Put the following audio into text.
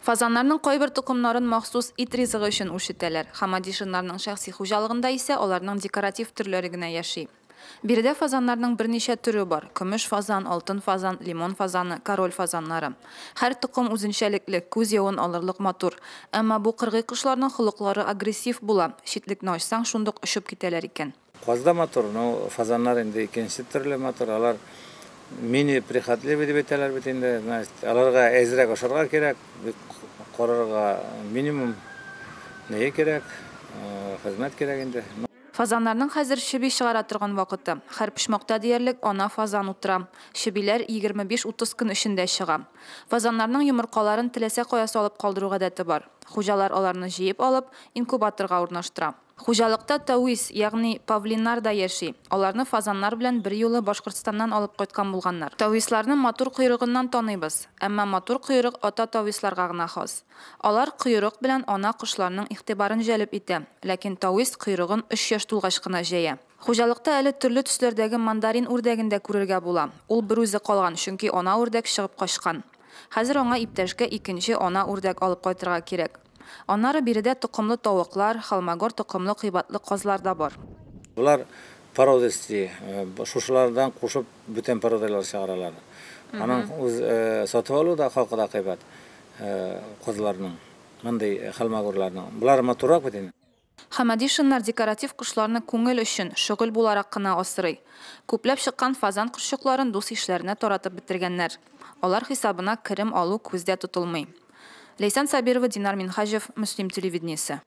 Фазаннарның кайбер токымнарын махсус ит ризыгы өчен үрчетәләр. Хамадишиннарның шәхси хуҗалыгында исә аларның декоратив төрләре генә яши. Биредә фазаннарның берничә төре бар, көмеш фазан, алтын фазан, лимон фазаны, король фазаннары. Һәр токым үзенчәлекле, күз явын алырлык матур. Әмма бу кыргый кошларның холыклары агрессив була, читлекне ачсаң, шундук очып китәләр икән. Каз да матур, но фазаннар инде икенче төрле матур. Алар мини прихотливый дип әйтәләр бит инде. Значит, аларга әзрәк ашарга кирәк, бик карарга минимум нее кирәк, хезмәт кирәк инде. Фазаннарның хәзер чеби чыгара торган вакыты. Һәр почмакта диярлек ана фазан утыра. Чебиләр 25-30 көн эчендә чыга. Фазаннарның йомыркаларын теләсә кая салып калдыру гадәте бар. Хуҗалар аларны җыеп алып, инкубаторга урнаштыра. Хуҗалыкта тавис, ягъни павлиннар да яши. Аларны фазаннар белән берьюлы Башкортстаннан алып кайткан булганнар. Тависларны матур койрыгыннан таныйбыз. Әмма матур койрык ата тависларга гына хас. Алар койрык белән ана кошларның игътибарын җәлеп итә, ләкин тавис койрыгын өч яшь тулгач кына җәя. Хуҗалыкта әле төрле төсләрдәге мандарин үрдәген дә күрергә була. Ул берүзе калган, чөнки ана үрдәк чыгып качкан. Хәзер аңа иптәшкә икенче ана үрдәк алып кайтырга кирәк. Аннары биредә токымлы тавыклар, холмогор токымлы кыйбатлы казлар да бар. Болар породистый, шушылардан кушып бүтән породалар чыгаралар. Аның үз сатып алу да хакы да кыйбат казларның, мондый холмогорларның. Болар матуррак бит инде. Хәмәдишиннар декоратив кошларны күңел өчен, шөгыль буларак кына асрый. Күпләп чыккан фазан кошчыкларын дус-ишләренә таратып бетергәннәр. Алар хисабына керем алу күздә тотылмый. Ләйсән Сабирова, Динар Минһаҗев, Мөслим телевидениесе.